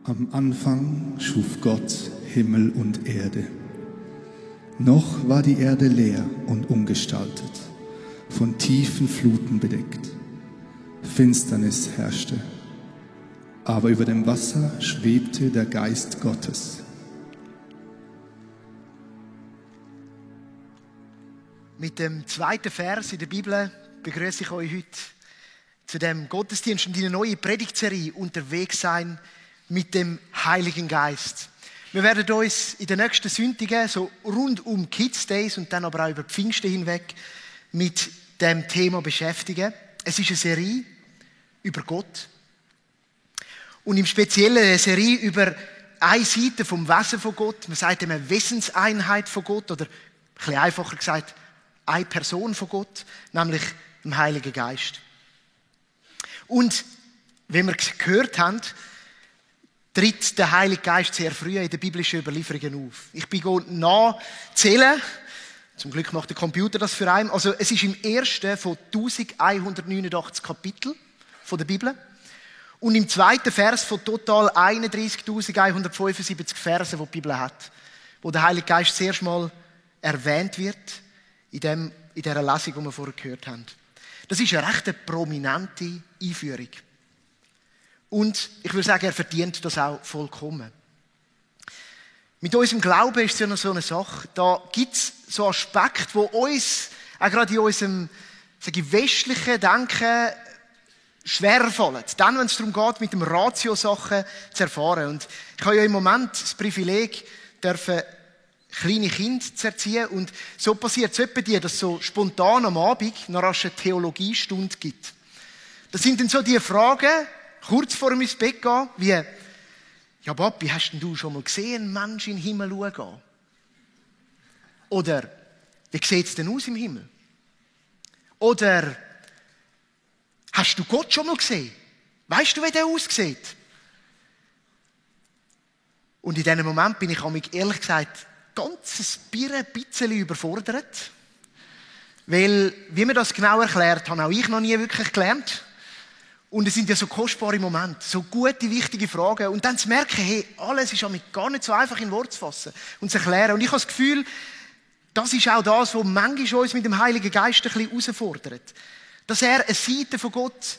Am Anfang schuf Gott Himmel und Erde. Noch war die Erde leer und ungestaltet, von tiefen Fluten bedeckt. Finsternis herrschte, aber über dem Wasser schwebte der Geist Gottes. Mit dem zweiten Vers in der Bibel begrüße ich euch heute zu dem Gottesdienst und in eine neue Predigtserie «Unterwegs sein mit dem Heiligen Geist». Wir werden uns in den nächsten Sonntagen so rund um Kids Days und dann aber auch über Pfingsten hinweg mit dem Thema beschäftigen. Es ist eine Serie über Gott und im Speziellen eine Serie über eine Seite vom Wesen von Gott. Man sagt eine Wesenseinheit von Gott oder ein bisschen einfacher gesagt eine Person von Gott, nämlich dem Heiligen Geist. Und wie wir gehört haben, tritt der Heilige Geist sehr früh in den biblischen Überlieferungen auf. Ich bin nachzählen. Zum Glück macht der Computer das für einen. Also es ist im ersten von 1189 Kapitel von der Bibel und im zweiten Vers von total 31.175 Versen, die die Bibel hat, wo der Heilige Geist zuerst mal erwähnt wird in dieser Lesung, die wir vorher gehört haben. Das ist eine recht prominente Einführung. Und ich würde sagen, er verdient das auch vollkommen. Mit unserem Glauben ist es ja noch so eine Sache. Da gibt es so Aspekte, die uns, auch gerade in unserem westlichen Denken, schwerer fallen. Dann, wenn es darum geht, mit dem Ratio Sachen zu erfahren. Und ich habe ja im Moment das Privileg, kleine Kinder zu erziehen. Und so passiert es etwa dir, dass es so spontan am Abend noch rasch eine Theologiestunde gibt. Das sind dann so die Fragen, kurz vor ins Bett gehen, wie, ja Papi, hast denn du schon mal gesehen, einen Menschen in den Himmel schauen? Oder, wie sieht es denn aus im Himmel? Oder, hast du Gott schon mal gesehen? Weißt du, wie der aussieht? Und in diesem Moment bin ich ehrlich gesagt ganz ein bisschen überfordert. Weil, wie mir das genau erklärt, habe auch ich noch nie wirklich gelernt. Und es sind ja so kostbare Momente, so gute, wichtige Fragen. Und dann zu merken, hey, alles ist gar nicht so einfach in Worte zu fassen und zu erklären. Und ich habe das Gefühl, das ist auch das, was manchmal uns mit dem Heiligen Geist ein bisschen herausfordert. Dass er eine Seite von Gott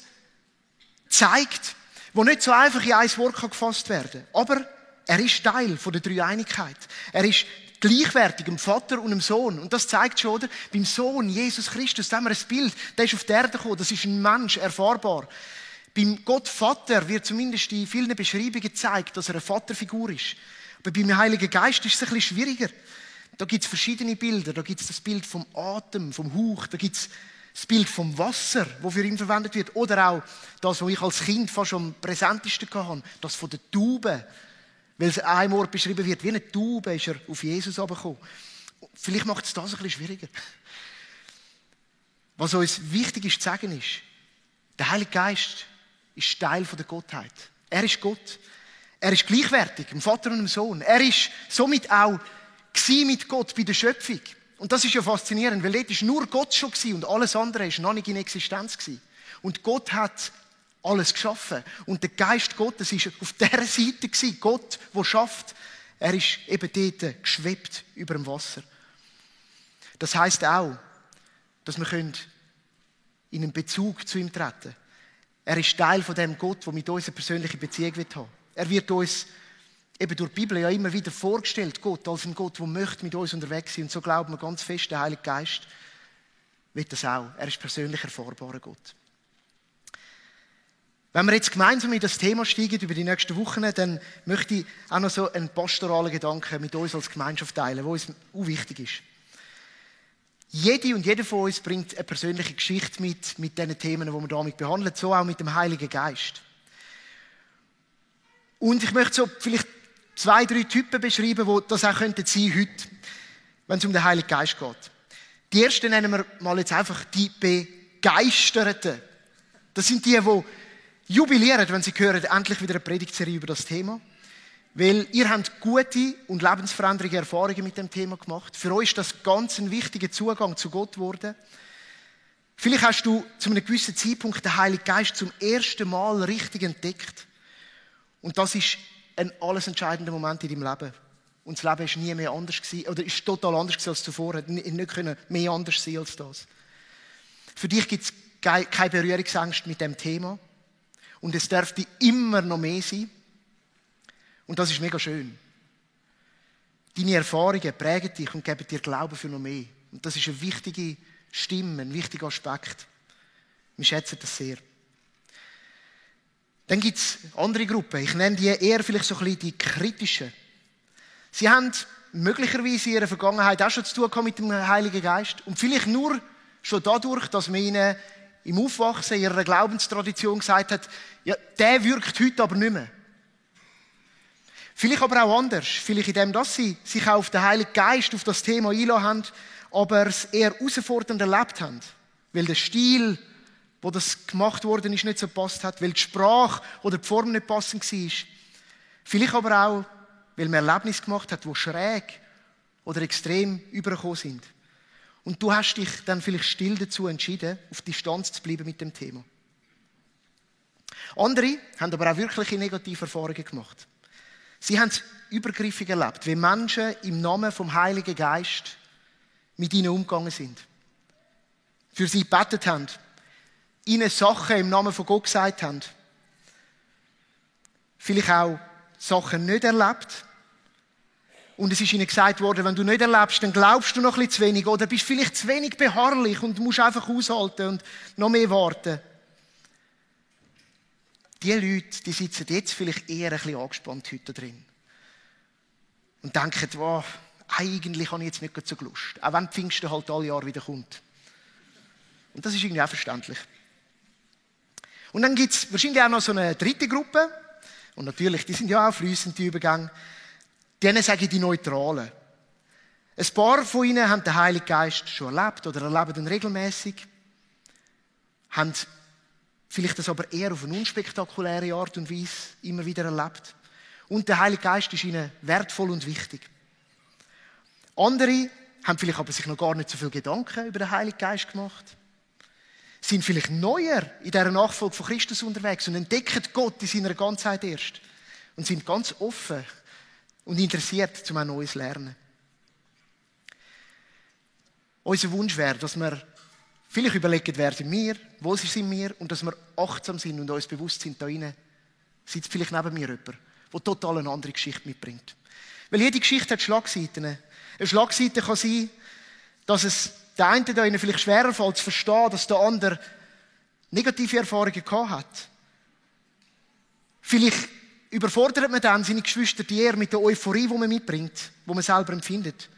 zeigt, die nicht so einfach in ein Wort gefasst werden kann. Aber er ist Teil der Dreieinigkeit. Er ist gleichwertig dem Vater und dem Sohn. Und das zeigt schon, oder? Beim Sohn, Jesus Christus, da haben wir ein Bild. Der ist auf die Erde gekommen. Das ist ein Mensch, erfahrbar. Beim Gott Vater wird zumindest in vielen Beschreibungen gezeigt, dass er eine Vaterfigur ist. Aber beim Heiligen Geist ist es ein bisschen schwieriger. Da gibt es verschiedene Bilder. Da gibt es das Bild vom Atem, vom Hauch. Da gibt es das Bild vom Wasser, das für ihn verwendet wird. Oder auch das, was ich als Kind fast am präsentesten hatte, das von der Taube. Weil es an einem Ort beschrieben wird, wie eine Taube ist er auf Jesus herabgekommen. Vielleicht macht es das ein bisschen schwieriger. Was uns wichtig ist zu sagen ist, der Heilige Geist ist Teil der Gottheit. Er ist Gott. Er ist gleichwertig, dem Vater und dem Sohn. Er ist somit auch mit Gott bei der Schöpfung. Und das ist ja faszinierend, weil dort ist nur Gott schon und alles andere ist noch nicht in Existenz gewesen. Und Gott hat alles geschaffen. Und der Geist Gottes war auf dieser Seite gewesen. Gott, der schafft. Er ist eben dort geschwebt über dem Wasser. Das heisst auch, dass wir in einen Bezug zu ihm treten können. Er ist Teil von dem Gott, der mit uns eine persönliche Beziehung haben will. Er wird uns eben durch die Bibel ja immer wieder vorgestellt, Gott, als ein Gott, der möchte mit uns unterwegs sein. Und so glauben wir ganz fest, der Heilige Geist will das auch. Er ist persönlich erfahrbarer Gott. Wenn wir jetzt gemeinsam in das Thema steigen über die nächsten Wochen, dann möchte ich auch noch so einen pastoralen Gedanken mit uns als Gemeinschaft teilen, der uns auch wichtig ist. Jede und jeder von uns bringt eine persönliche Geschichte mit diesen Themen, die wir damit behandeln, so auch mit dem Heiligen Geist. Und ich möchte so vielleicht 2, 3 Typen beschreiben, die das auch könnten sein heute, wenn es um den Heiligen Geist geht. Die ersten nennen wir mal jetzt einfach die Begeisterten. Das sind die jubilieren, wenn sie hören, endlich wieder eine Predigtserie über das Thema. Weil ihr habt gute und lebensverändernde Erfahrungen mit dem Thema gemacht. Für euch ist das ganz ein wichtiger Zugang zu Gott geworden. Vielleicht hast du zu einem gewissen Zeitpunkt den Heiligen Geist zum ersten Mal richtig entdeckt. Und das ist ein alles entscheidender Moment in deinem Leben. Und das Leben ist nie mehr anders gewesen, oder ist total anders gewesen als zuvor. Es nicht können mehr anders sein als das. Für dich gibt es keine Berührungsängste mit dem Thema. Und es dürfte immer noch mehr sein. Und das ist mega schön. Deine Erfahrungen prägen dich und geben dir Glauben für noch mehr. Und das ist eine wichtige Stimme, ein wichtiger Aspekt. Wir schätzen das sehr. Dann gibt es andere Gruppen. Ich nenne die eher vielleicht so ein bisschen die kritischen. Sie haben möglicherweise in ihrer Vergangenheit auch schon zu tun mit dem Heiligen Geist. Und vielleicht nur schon dadurch, dass man ihnen im Aufwachsen ihrer Glaubenstradition gesagt hat, ja, der wirkt heute aber nicht mehr. Vielleicht aber auch anders. Vielleicht in dem, dass sie sich auch auf den Heiligen Geist, auf das Thema einlassen haben, aber es eher herausfordernd erlebt haben. Weil der Stil, wo das gemacht worden ist, nicht so gepasst hat, weil die Sprache oder die Form nicht passend war. Vielleicht aber auch, weil man Erlebnisse gemacht hat, die schräg oder extrem übergekommen sind. Und du hast dich dann vielleicht still dazu entschieden, auf Distanz zu bleiben mit dem Thema. Andere haben aber auch wirkliche negative Erfahrungen gemacht. Sie haben es übergriffig erlebt, wie Menschen im Namen vom Heiligen Geist mit ihnen umgegangen sind. Für sie gebetet haben, ihnen Sachen im Namen von Gott gesagt haben. Vielleicht auch Sachen nicht erlebt. Und es ist ihnen gesagt worden, wenn du nicht erlebst, dann glaubst du noch ein bisschen zu wenig oder bist vielleicht zu wenig beharrlich und musst einfach aushalten und noch mehr warten. Die Leute, die sitzen jetzt vielleicht eher ein bisschen angespannt heute drin. Und denken, wow, eigentlich habe ich jetzt nicht so Lust. Auch wenn Pfingsten halt alle Jahre wieder kommt. Und das ist irgendwie auch verständlich. Und dann gibt es wahrscheinlich auch noch so eine dritte Gruppe. Und natürlich, die sind ja auch fließend, die Übergänge. Denen sage ich die Neutralen. Ein paar von ihnen haben den Heiligen Geist schon erlebt oder erleben ihn regelmäßig. Haben vielleicht das aber eher auf eine unspektakuläre Art und Weise immer wieder erlebt. Und der Heilige Geist ist ihnen wertvoll und wichtig. Andere haben vielleicht aber sich noch gar nicht so viel Gedanken über den Heiligen Geist gemacht. Sind vielleicht neuer in dieser Nachfolge von Christus unterwegs und entdecken Gott in seiner Ganzheit erst. Und sind ganz offen und interessiert, um auch Neues zu lernen. Unser Wunsch wäre, dass wir vielleicht überlegen, wer sind wir, wo sind wir und dass wir achtsam sind und uns bewusst sind, da rein sitzt vielleicht neben mir jemand, der total eine andere Geschichte mitbringt. Weil jede Geschichte hat Schlagseiten. Eine Schlagseite kann sein, dass es der eine da ihnen vielleicht schwerer fällt zu verstehen, dass der andere negative Erfahrungen gehabt hat. Vielleicht überfordert man dann seine Geschwister eher mit der Euphorie, die man mitbringt, die man selber empfindet.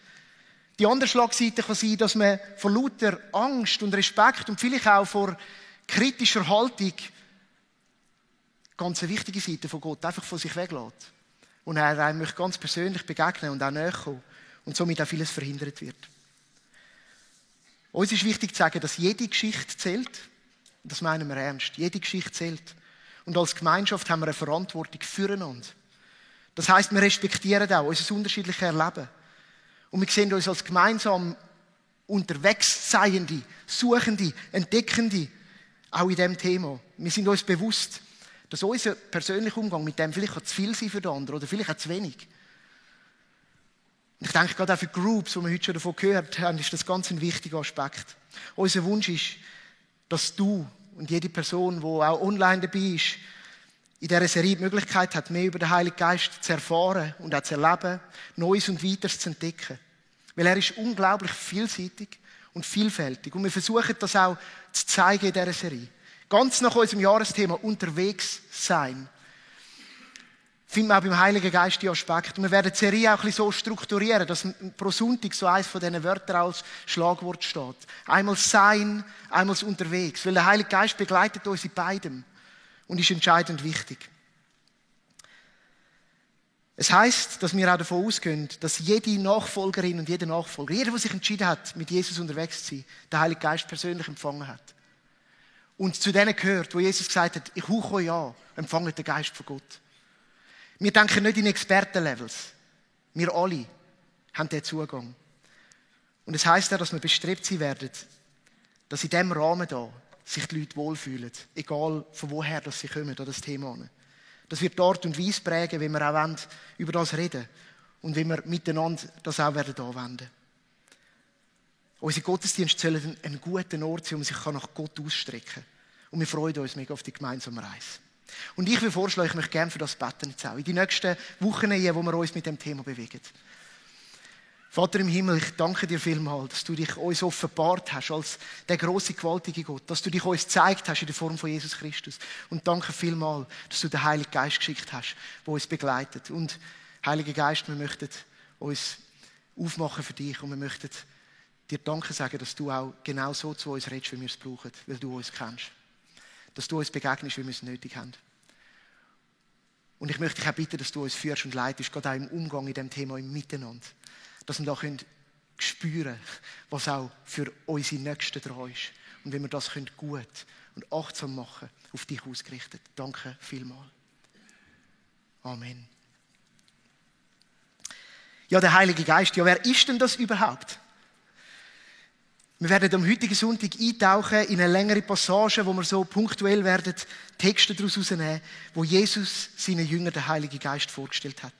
Die andere Schlagseite kann sein, dass man vor lauter Angst und Respekt und vielleicht auch vor kritischer Haltung ganz eine wichtige Seite von Gott einfach von sich weglässt. Und er einem ganz persönlich begegnen und auch näher kommen und somit auch vieles verhindert wird. Uns ist wichtig zu sagen, dass jede Geschichte zählt. Und das meinen wir ernst. Jede Geschichte zählt. Und als Gemeinschaft haben wir eine Verantwortung füreinander. Das heisst, wir respektieren auch unser unterschiedliches Erleben. Und wir sehen uns als gemeinsam unterwegs Seiende, Suchende, Entdeckende, auch in diesem Thema. Wir sind uns bewusst, dass unser persönlicher Umgang mit dem vielleicht zu viel sein für den anderen oder vielleicht auch zu wenig. Und ich denke, gerade auch für Groups, die wir heute schon davon gehört haben, ist das ganz ein wichtiger Aspekt. Unser Wunsch ist, dass du und jede Person, die auch online dabei ist, in dieser Serie die Möglichkeit hat, mehr über den Heiligen Geist zu erfahren und auch zu erleben, Neues und Weiteres zu entdecken. Weil er ist unglaublich vielseitig und vielfältig. Und wir versuchen das auch zu zeigen in dieser Serie. Ganz nach unserem Jahresthema «Unterwegs sein» finden wir auch beim Heiligen Geist die Aspekte. Und wir werden die Serie auch ein bisschen so strukturieren, dass pro Sonntag so eines von diesen Wörtern als Schlagwort steht. Einmal sein, einmal unterwegs. Weil der Heilige Geist begleitet uns in beidem und ist entscheidend wichtig. Es heisst, dass wir auch davon ausgehen, dass jede Nachfolgerin und jeder Nachfolger, jeder, der sich entschieden hat, mit Jesus unterwegs zu sein, den Heiligen Geist persönlich empfangen hat. Und zu denen gehört, wo Jesus gesagt hat, ich hauche euch an, empfangt den Geist von Gott. Wir denken nicht in Expertenlevels. Wir alle haben diesen Zugang. Und es heisst auch, dass wir bestrebt sein werden, dass in diesem Rahmen da sich die Leute wohlfühlen. Egal von woher dass sie kommen, an das Thema. Das wird die Art und Weise prägen, wie wir auch über das reden und wie wir miteinander das auch anwenden werden. Unsere Gottesdienste sollen ein guter Ort sein, um sich nach Gott ausstrecken kann. Und wir freuen uns mega auf die gemeinsame Reise. Und ich will vorschlagen, ich möchte gerne für das beten jetzt auch. In die nächsten Wochen, wo wir uns mit dem Thema bewegen. Vater im Himmel, ich danke dir vielmals, dass du dich uns offenbart hast als der grosse, gewaltige Gott. Dass du dich uns gezeigt hast in der Form von Jesus Christus. Und danke vielmals, dass du den Heiligen Geist geschickt hast, der uns begleitet. Und Heiliger Geist, wir möchten uns aufmachen für dich und wir möchten dir Danke sagen, dass du auch genau so zu uns redest, wie wir es brauchen, weil du uns kennst. Dass du uns begegnest, wie wir es nötig haben. Und ich möchte dich auch bitten, dass du uns führst und leitest, gerade auch im Umgang in diesem Thema, im Miteinander. Dass wir da spüren können, was auch für unsere Nächsten dran ist. Und wie wir das gut und achtsam machen, auf dich ausgerichtet. Danke vielmals. Amen. Ja, der Heilige Geist, ja, wer ist denn das überhaupt? Wir werden am heutigen Sonntag eintauchen in eine längere Passage, wo wir so punktuell werden Texte daraus herausnehmen, wo Jesus seinen Jüngern den Heiligen Geist vorgestellt hat.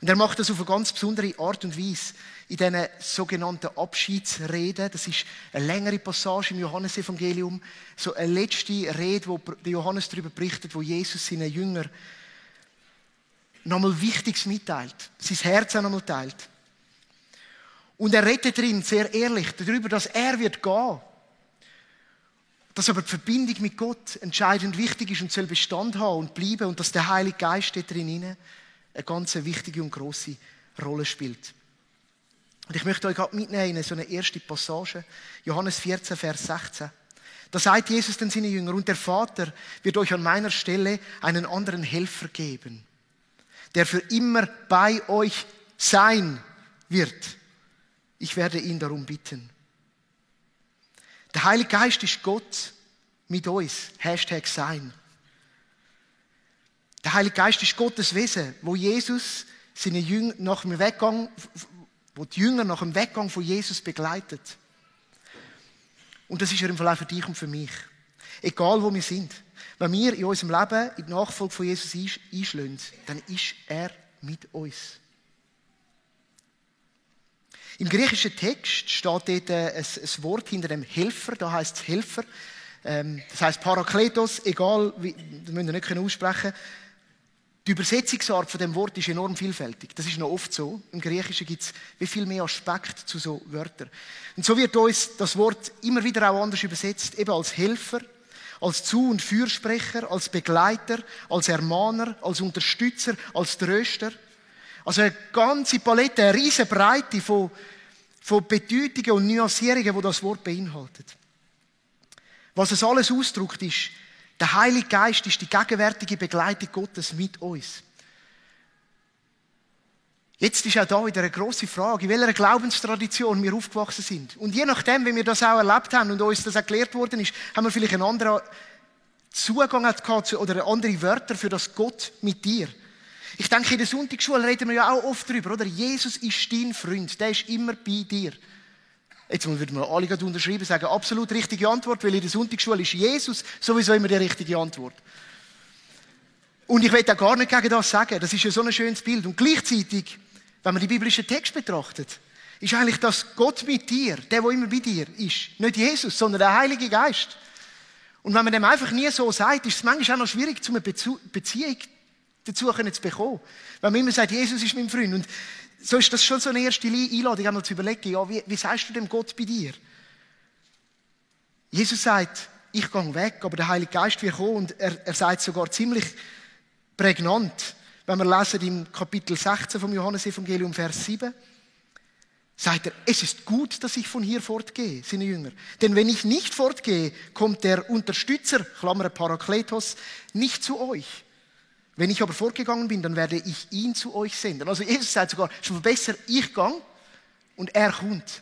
Und er macht das auf eine ganz besondere Art und Weise in diesen sogenannten Abschiedsreden. Das ist eine längere Passage im Johannesevangelium, so eine letzte Rede, wo der Johannes darüber berichtet, wo Jesus seinen Jüngern nochmal Wichtiges mitteilt, sein Herz auch nochmal teilt. Und er redet drin sehr ehrlich darüber, dass er wird gehen. Dass aber die Verbindung mit Gott entscheidend wichtig ist und soll Bestand haben und bleiben und dass der Heilige Geist dort drin eine ganz wichtige und grosse Rolle spielt. Und ich möchte euch gerade mitnehmen in so eine erste Passage, Johannes 14, Vers 16. Da sagt Jesus dann seinen Jüngern, und der Vater wird euch an meiner Stelle einen anderen Helfer geben, der für immer bei euch sein wird. Ich werde ihn darum bitten. Der Heilige Geist ist Gott mit uns. #sein. Der Heilige Geist ist Gottes Wesen, wo Jesus seine Jünger nach dem Weggang, wo die Jünger nach dem Weggang von Jesus begleitet. Und das ist er im Fall auch für dich und für mich. Egal wo wir sind. Wenn wir in unserem Leben in die Nachfolge von Jesus einschlagen, dann ist er mit uns. Im griechischen Text steht dort ein Wort hinter dem Helfer, da heisst es Helfer. Das heisst Parakletos, egal, das müsst ihr nicht aussprechen. Die Übersetzungsart von dem Wort ist enorm vielfältig. Das ist noch oft so. Im Griechischen gibt es wie viel mehr Aspekte zu so Wörtern. Und so wird uns das Wort immer wieder auch anders übersetzt, eben als Helfer, als Zu- und Fürsprecher, als Begleiter, als Ermahner, als Unterstützer, als Tröster. Also eine ganze Palette, eine riesige Breite von Bedeutungen und Nuancierungen, die das Wort beinhaltet. Was es alles ausdrückt, ist, der Heilige Geist ist die gegenwärtige Begleitung Gottes mit uns. Jetzt ist auch da wieder eine grosse Frage, in welcher Glaubenstradition wir aufgewachsen sind. Und je nachdem, wie wir das auch erlebt haben und uns das erklärt worden ist, haben wir vielleicht einen anderen Zugang gehabt oder andere Wörter für das Gott mit dir. Ich denke, in der Sonntagsschule reden wir ja auch oft darüber, oder? Jesus ist dein Freund, der ist immer bei dir. Jetzt würden wir alle unterschreiben, sagen, absolut richtige Antwort, weil in der Sonntagsschule ist Jesus sowieso immer die richtige Antwort. Und ich will auch gar nicht gegen das sagen, das ist ja so ein schönes Bild. Und gleichzeitig, wenn man die biblischen Texte betrachtet, ist eigentlich das Gott mit dir, der immer bei dir ist, nicht Jesus, sondern der Heilige Geist. Und wenn man dem einfach nie so sagt, ist es manchmal auch noch schwierig, eine Beziehung dazu zu bekommen. Wenn man immer sagt, Jesus ist mein Freund. Und so ist das schon so eine erste Einladung, einmal zu überlegen, ja, wie sagst du dem Gott bei dir? Jesus sagt, ich gehe weg, aber der Heilige Geist wird kommen und er sagt sogar ziemlich prägnant, wenn wir lesen im Kapitel 16 vom Johannesevangelium, Vers 7, sagt er, es ist gut, dass ich von hier fortgehe, seine Jünger. Denn wenn ich nicht fortgehe, kommt der Unterstützer, Klammer Parakletos, nicht zu euch. Wenn ich aber fortgegangen bin, dann werde ich ihn zu euch senden. Also Jesus sagt sogar, es ist besser, ich gehe und er kommt.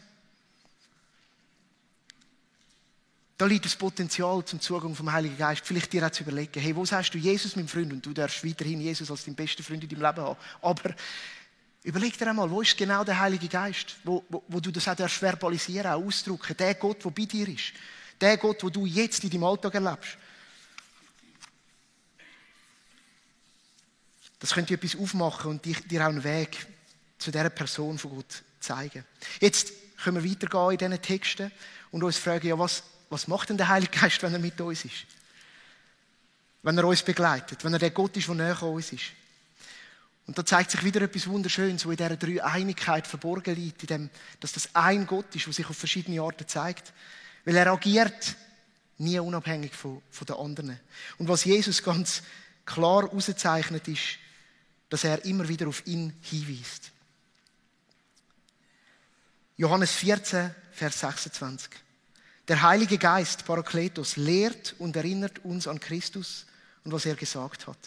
Da liegt das Potenzial zum Zugang vom Heiligen Geist. Vielleicht dir auch zu überlegen, hey, wo sagst du Jesus, mein Freund? Und du darfst weiterhin Jesus als deinen besten Freund in deinem Leben haben. Aber überleg dir einmal, wo ist genau der Heilige Geist? Wo du das auch verbalisieren, auch ausdrücken. Der Gott, der bei dir ist. Der Gott, den du jetzt in deinem Alltag erlebst. Das könnte etwas aufmachen und dir auch einen Weg zu dieser Person von Gott zeigen. Jetzt können wir weitergehen in diesen Texten und uns fragen, ja, was macht denn der Heilige Geist, wenn er mit uns ist? Wenn er uns begleitet, wenn er der Gott ist, der näher an uns ist. Und da zeigt sich wieder etwas Wunderschönes, wo in dieser Dreieinigkeit verborgen liegt, in dem, dass das ein Gott ist, der sich auf verschiedene Arten zeigt. Weil er agiert nie unabhängig von den anderen. Und was Jesus ganz klar auszeichnet, ist, dass er immer wieder auf ihn hinweist. Johannes 14, Vers 26. Der Heilige Geist, Parakletos, lehrt und erinnert uns an Christus und was er gesagt hat.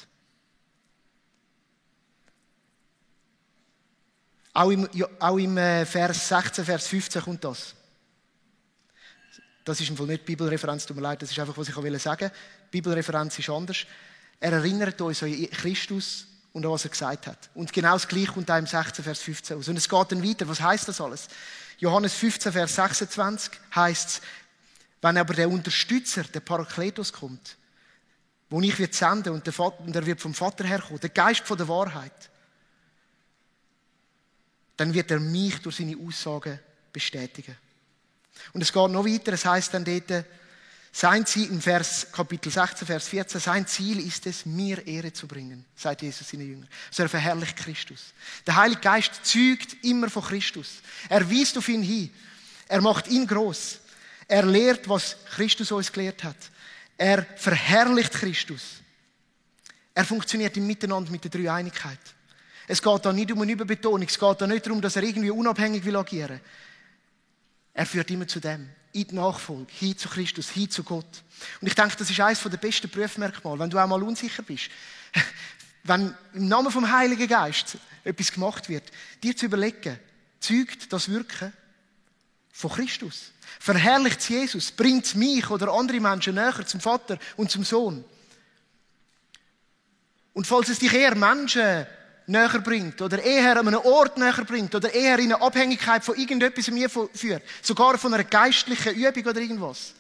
Auch im Vers 16, Vers 15 kommt das. Das ist im Fall nicht Bibelreferenz, tut mir leid, das ist einfach, was ich sagen wollte. Bibelreferenz ist anders. Er erinnert uns an Christus und an was er gesagt hat. Und genau das Gleiche kommt auch im 16, Vers 15 aus. Und es geht dann weiter. Was heisst das alles? Johannes 15, Vers 26 heisst es, wenn aber der Unterstützer, der Parakletos kommt, wo ich wird senden und er wird vom Vater herkommen, der Geist von der Wahrheit, dann wird er mich durch seine Aussagen bestätigen. Und es geht noch weiter, es heisst dann dort, sein Ziel, im Kapitel 16, Vers 14, sein Ziel ist es, mir Ehre zu bringen, sagt Jesus seinen Jüngern. So er verherrlicht Christus. Der Heilige Geist zeugt immer von Christus. Er weist auf ihn hin. Er macht ihn gross. Er lehrt, was Christus uns gelehrt hat. Er verherrlicht Christus. Er funktioniert im Miteinander mit der Dreieinigkeit. Es geht da nicht um eine Überbetonung. Es geht da nicht darum, dass er irgendwie unabhängig will agieren. Er führt immer zu dem. In die Nachfolge, hin zu Christus, hin zu Gott. Und ich denke, das ist eines der besten Prüfmerkmale, wenn du auch mal unsicher bist. Wenn im Namen vom Heiligen Geist etwas gemacht wird, dir zu überlegen, zeugt das Wirken von Christus. Verherrlicht es Jesus, bringt es mich oder andere Menschen näher zum Vater und zum Sohn. Und falls es dich eher Menschen näher bringt oder eher an einen Ort näher bringt oder eher in eine Abhängigkeit von irgendetwas mir führt, sogar von einer geistlichen Übung oder irgendwas,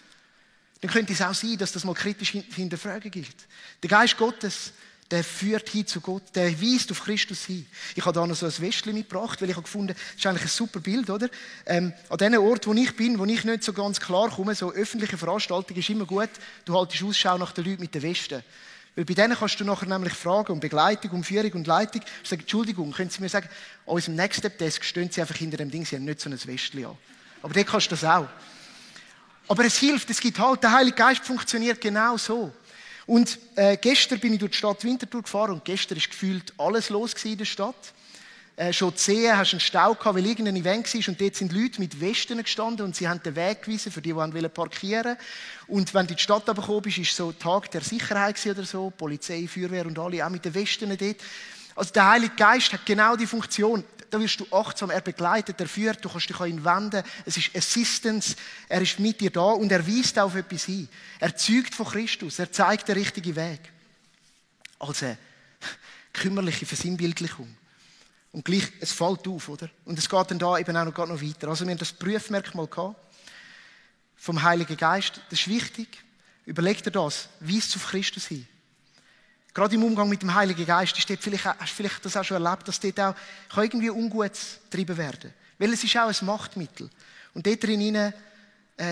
dann könnte es auch sein, dass das mal kritisch hinterfragen gilt. Der Geist Gottes, der führt hin zu Gott, der weist auf Christus hin. Ich habe da noch so ein Westchen mitgebracht, weil ich habe gefunden, das ist eigentlich ein super Bild, oder? An dem Ort, wo ich bin, wo ich nicht so ganz klar komme, so öffentliche Veranstaltungen ist immer gut, du haltest Ausschau nach den Leuten mit den Westen. Weil bei denen kannst du nachher nämlich fragen, um Begleitung, um Führung und Leitung. Ich sage, Entschuldigung, können Sie mir sagen, an unserem Next Step Desk stehen Sie einfach hinter dem Ding, Sie haben nicht so ein Westchen an. Aber dort kannst du das auch. Aber es hilft, es gibt halt, der Heilige Geist funktioniert genau so. Und gestern bin ich durch die Stadt Winterthur gefahren und gestern ist gefühlt alles los in der Stadt. Schon zu sehen, hast du einen Stau gehabt, weil irgendein Event war und dort sind Leute mit Westen gestanden und sie haben den Weg gewiesen für die parkieren wollten. Und wenn du in die Stadt gekommen bist, war so Tag der Sicherheit oder so, Polizei, Feuerwehr und alle auch mit den Westen dort. Also der Heilige Geist hat genau die Funktion. Da wirst du achtsam, er begleitet, er führt, du kannst dich an ihn wenden. Es ist Assistance, er ist mit dir da und er weist auf etwas hin. Er zeugt von Christus, er zeigt den richtigen Weg. Als eine kümmerliche Versinnbildlichung. Und gleich, es fällt auf, oder? Und es geht dann da eben auch noch weiter. Also wir haben das Prüfmerkmal gehabt vom Heiligen Geist. Das ist wichtig. Überleg dir das. Weist auf Christus hin. Gerade im Umgang mit dem Heiligen Geist hast du vielleicht das auch schon erlebt, dass dort auch irgendwie Ungutes getrieben werden kann. Weil es ist auch ein Machtmittel. Und dort drin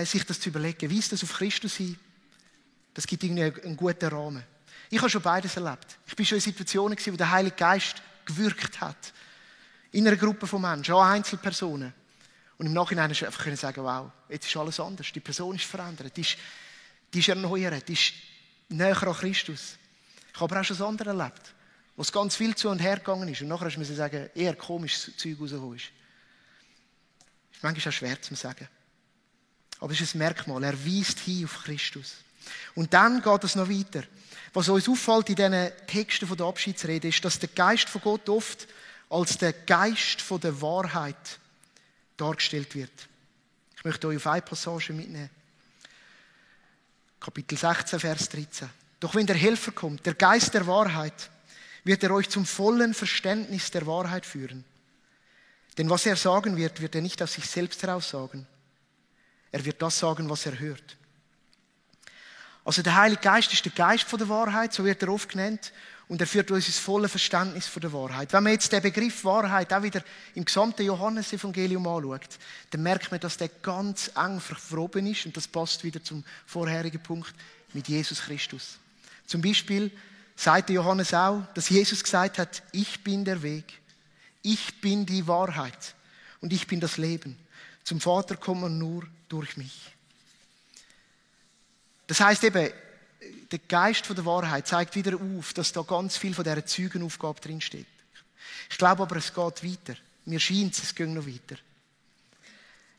sich das zu überlegen, weist das auf Christus hin, das gibt irgendwie einen guten Rahmen. Ich habe schon beides erlebt. Ich bin schon in Situationen gewesen, wo der Heilige Geist gewirkt hat. In einer Gruppe von Menschen, an Einzelpersonen. Und im Nachhinein hast du einfach sagen, wow, jetzt ist alles anders. Die Person ist verändert, die ist erneuert, die ist näher an Christus. Ich habe aber auch schon das andere erlebt, wo es ganz viel zu und her gegangen ist. Und nachher musst du sagen, eher komisches Zeug rausgekommen ist. Das ist manchmal auch schwer zu sagen. Aber es ist ein Merkmal, er weist hin auf Christus. Und dann geht es noch weiter. Was uns auffällt in diesen Texten von der Abschiedsrede ist, dass der Geist von Gott oft als der Geist von der Wahrheit dargestellt wird. Ich möchte euch auf eine Passage mitnehmen. Kapitel 16, Vers 13. Doch wenn der Helfer kommt, der Geist der Wahrheit, wird er euch zum vollen Verständnis der Wahrheit führen. Denn was er sagen wird, wird er nicht aus sich selbst heraus sagen. Er wird das sagen, was er hört. Also der Heilige Geist ist der Geist von der Wahrheit, so wird er oft genannt. Und er führt uns ins volle Verständnis von der Wahrheit. Wenn man jetzt den Begriff Wahrheit auch wieder im gesamten Johannesevangelium anschaut, dann merkt man, dass der ganz eng verwoben ist. Und das passt wieder zum vorherigen Punkt mit Jesus Christus. Zum Beispiel sagt Johannes auch, dass Jesus gesagt hat, ich bin der Weg, ich bin die Wahrheit und ich bin das Leben. Zum Vater kommt man nur durch mich. Das heißt eben, der Geist von der Wahrheit zeigt wieder auf, dass da ganz viel von dieser Zeugenaufgabe drinsteht. Ich glaube aber, es geht weiter. Mir scheint es geht noch weiter.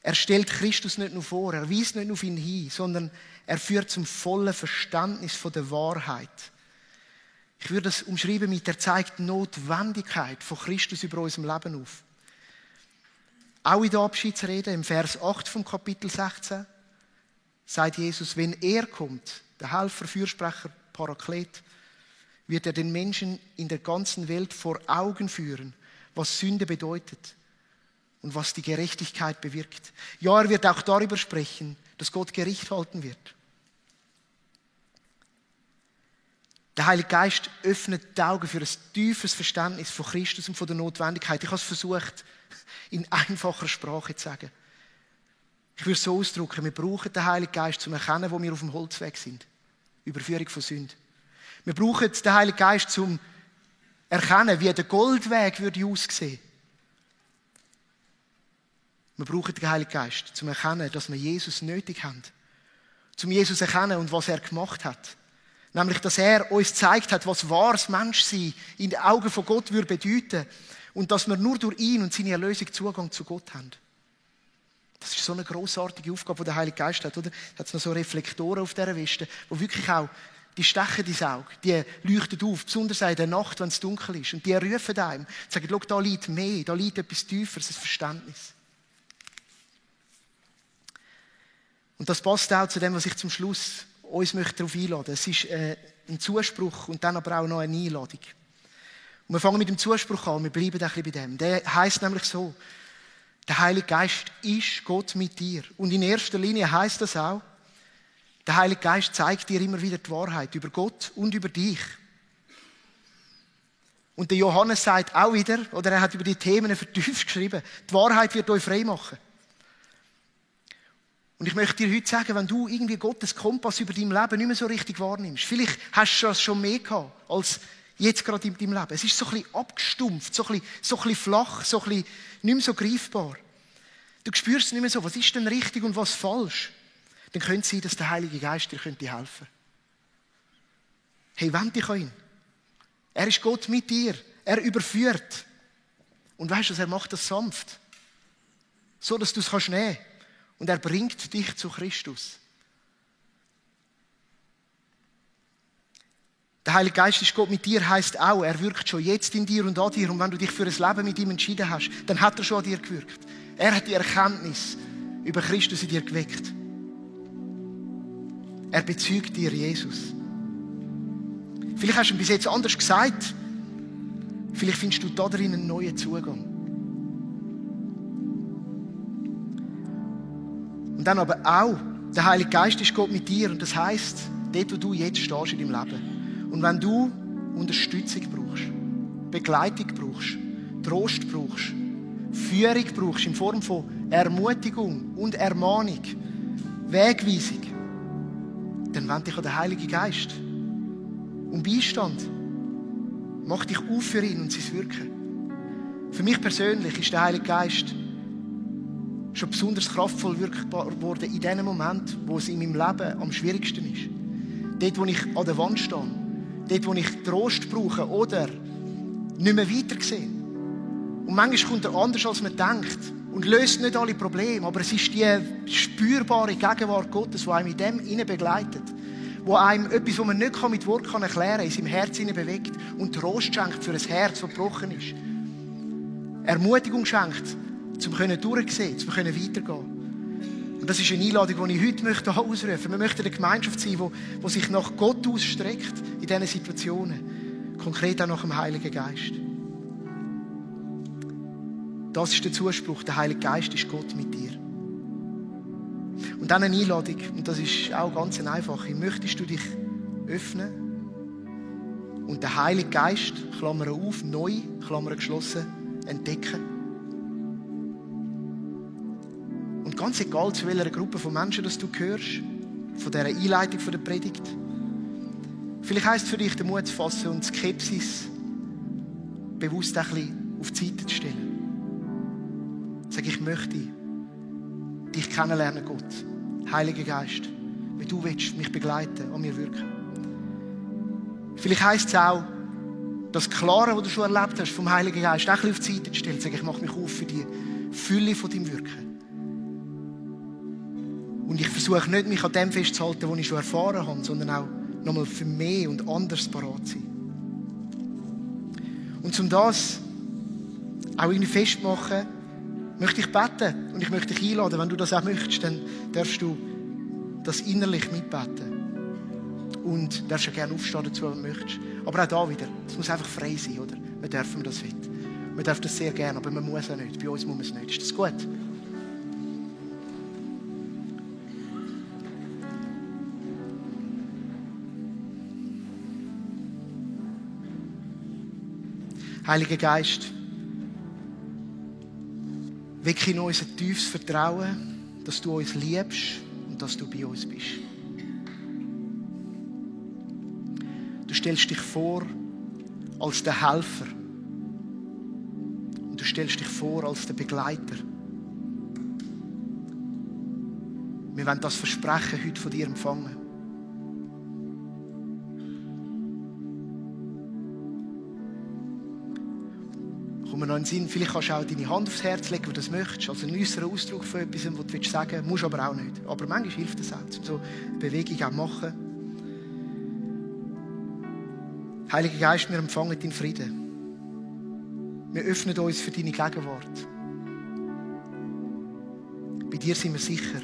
Er stellt Christus nicht nur vor, er weist nicht nur auf ihn hin, sondern er führt zum vollen Verständnis von der Wahrheit. Ich würde das umschreiben mit, er zeigt die Notwendigkeit von Christus über unserem Leben auf. Auch in der Abschiedsrede, im Vers 8 vom Kapitel 16, sagt Jesus, wenn er kommt, der Helfer, Fürsprecher, Paraklet, wird er den Menschen in der ganzen Welt vor Augen führen, was Sünde bedeutet und was die Gerechtigkeit bewirkt. Ja, er wird auch darüber sprechen, dass Gott Gericht halten wird. Der Heilige Geist öffnet die Augen für ein tiefes Verständnis von Christus und von der Notwendigkeit. Ich habe es versucht, in einfacher Sprache zu sagen. Ich würde es so ausdrücken, wir brauchen den Heiligen Geist, um zu erkennen, wo wir auf dem Holzweg sind. Überführung von Sünde. Wir brauchen den Heiligen Geist, um zu erkennen, wie der Goldweg würde aussehen. Wir brauchen den Heiligen Geist, um zu erkennen, dass wir Jesus nötig haben. Um Jesus zu erkennen und was er gemacht hat. Nämlich, dass er uns gezeigt hat, was wahres Menschsein in den Augen von Gott würde bedeuten. Und dass wir nur durch ihn und seine Erlösung Zugang zu Gott haben. Das ist so eine grossartige Aufgabe, die der Heilige Geist hat, oder? Da hat es noch so Reflektoren auf dieser Weste, wo wirklich auch, die stechen ins Auge, die leuchten auf, besonders in der Nacht, wenn es dunkel ist. Und die rufen einem, sagen, schau, da liegt mehr, da liegt etwas Tieferes, ein Verständnis. Und das passt auch zu dem, was ich zum Schluss uns möchte darauf einladen. Es ist ein Zuspruch und dann aber auch noch eine Einladung. Und wir fangen mit dem Zuspruch an, wir bleiben ein bisschen bei dem. Der heisst nämlich so, der Heilige Geist ist Gott mit dir. Und in erster Linie heisst das auch, der Heilige Geist zeigt dir immer wieder die Wahrheit über Gott und über dich. Und der Johannes sagt auch wieder, oder er hat über die Themen vertieft geschrieben, die Wahrheit wird euch frei machen. Und ich möchte dir heute sagen, wenn du irgendwie Gottes Kompass über dein Leben nicht mehr so richtig wahrnimmst, vielleicht hast du das schon mehr gehabt, als jetzt gerade in deinem Leben. Es ist so ein bisschen abgestumpft, so ein bisschen flach, so ein bisschen nicht mehr so greifbar. Du spürst nicht mehr so, was ist denn richtig und was falsch. Dann könnte es sein, dass der Heilige Geist dir helfen könnte. Hey, wend dich an ihn. Er ist Gott mit dir. Er überführt. Und weißt du, er macht das sanft. So, dass du es kannst nehmen. Und er bringt dich zu Christus. Der Heilige Geist ist Gott mit dir, heisst auch, er wirkt schon jetzt in dir und an dir. Und wenn du dich für ein Leben mit ihm entschieden hast, dann hat er schon an dir gewirkt. Er hat die Erkenntnis über Christus in dir geweckt. Er bezeugt dir Jesus. Vielleicht hast du ihn bis jetzt anders gesagt. Vielleicht findest du da drin einen neuen Zugang. Und dann aber auch, der Heilige Geist ist Gott mit dir. Und das heisst, dort, wo du jetzt stehst in deinem Leben. Und wenn du Unterstützung brauchst, Begleitung brauchst, Trost brauchst, Führung brauchst in Form von Ermutigung und Ermahnung, Wegweisung, dann wende dich an den Heiligen Geist. Um Beistand. Mach dich auf für ihn und sein Wirken. Für mich persönlich ist der Heilige Geist schon besonders kraftvoll wirkbar geworden in dem Moment, wo es in meinem Leben am schwierigsten ist. Dort, wo ich an der Wand stehe. Dort, wo ich Trost brauche oder nicht mehr weiter sehe. Und manchmal kommt er anders, als man denkt. Und löst nicht alle Probleme. Aber es ist die spürbare Gegenwart Gottes, die einem in dem begleitet. Wo einem etwas, was man nicht mit Worten erklären kann, in seinem Herz bewegt. Und Trost schenkt für ein Herz, das gebrochen ist. Ermutigung schenkt, um durchsehen, um weitergehen. Und das ist eine Einladung, die ich heute möchte ausrufen möchte. Wir möchten eine Gemeinschaft sein, die sich nach Gott ausstreckt in diesen Situationen. Konkret auch nach dem Heiligen Geist. Das ist der Zuspruch, der Heilige Geist ist Gott mit dir. Und dann eine Einladung, und das ist auch ganz einfach. Möchtest du dich öffnen Und der Heilige Geist, Klammer auf, neu, Klammer geschlossen, entdecken. Und ganz egal, zu welcher Gruppe von Menschen das du gehörst, von dieser Einleitung der Predigt, vielleicht heisst es für dich, den Mut zu fassen und Skepsis bewusst ein bisschen auf die Seite zu stellen. Sag, ich möchte dich kennenlernen, Gott. Heiliger Geist, wie du willst mich begleiten, an mir wirken. Vielleicht heisst es auch, das Klare, was du schon erlebt hast vom Heiligen Geist, auch ein bisschen auf die Seite zu stellen. Sag, ich mache mich auf für die Fülle von deinem Wirken. Und ich versuche nicht, mich an dem festzuhalten, was ich schon erfahren habe, sondern auch nochmal für mehr und anders parat zu sein. Und um das auch irgendwie festzumachen, möchte ich beten. Und ich möchte dich einladen, wenn du das auch möchtest, dann darfst du das innerlich mitbeten. Und darfst ja gerne aufstehen dazu, wenn du möchtest. Aber auch da wieder, es muss einfach frei sein, oder? Wir dürfen das nicht. Wir dürfen das sehr gerne, aber man muss auch nicht. Bei uns muss man es nicht. Ist das gut? Heiliger Geist, wecke in uns ein tiefes Vertrauen, dass du uns liebst und dass du bei uns bist. Du stellst dich vor als der Helfer und du stellst dich vor als der Begleiter. Wir wollen das Versprechen heute von dir empfangen. Kommt mir noch in den Sinn, vielleicht kannst du auch deine Hand aufs Herz legen, wenn du das möchtest. Also ein äußerer Ausdruck von etwas, was du sagen willst, musst aber auch nicht. Aber manchmal hilft es auch, um so eine Bewegung auch zu machen. Heiliger Geist, wir empfangen deinen Frieden. Wir öffnen uns für deine Gegenwart. Bei dir sind wir sicher.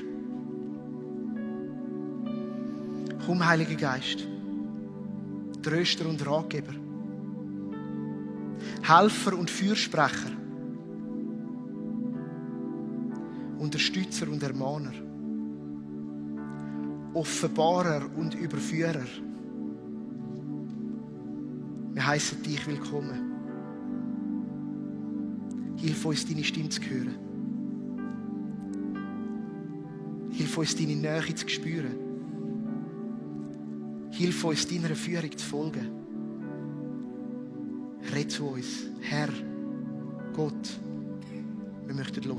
Komm, Heiliger Geist, Tröster und Ratgeber, Helfer und Fürsprecher, Unterstützer und Ermahner, Offenbarer und Überführer. Wir heißen dich willkommen. Hilf uns, deine Stimme zu hören. Hilf uns, deine Nähe zu spüren. Hilf uns, deiner Führung zu folgen. Red zu uns, Herr, Gott, wir möchten hören.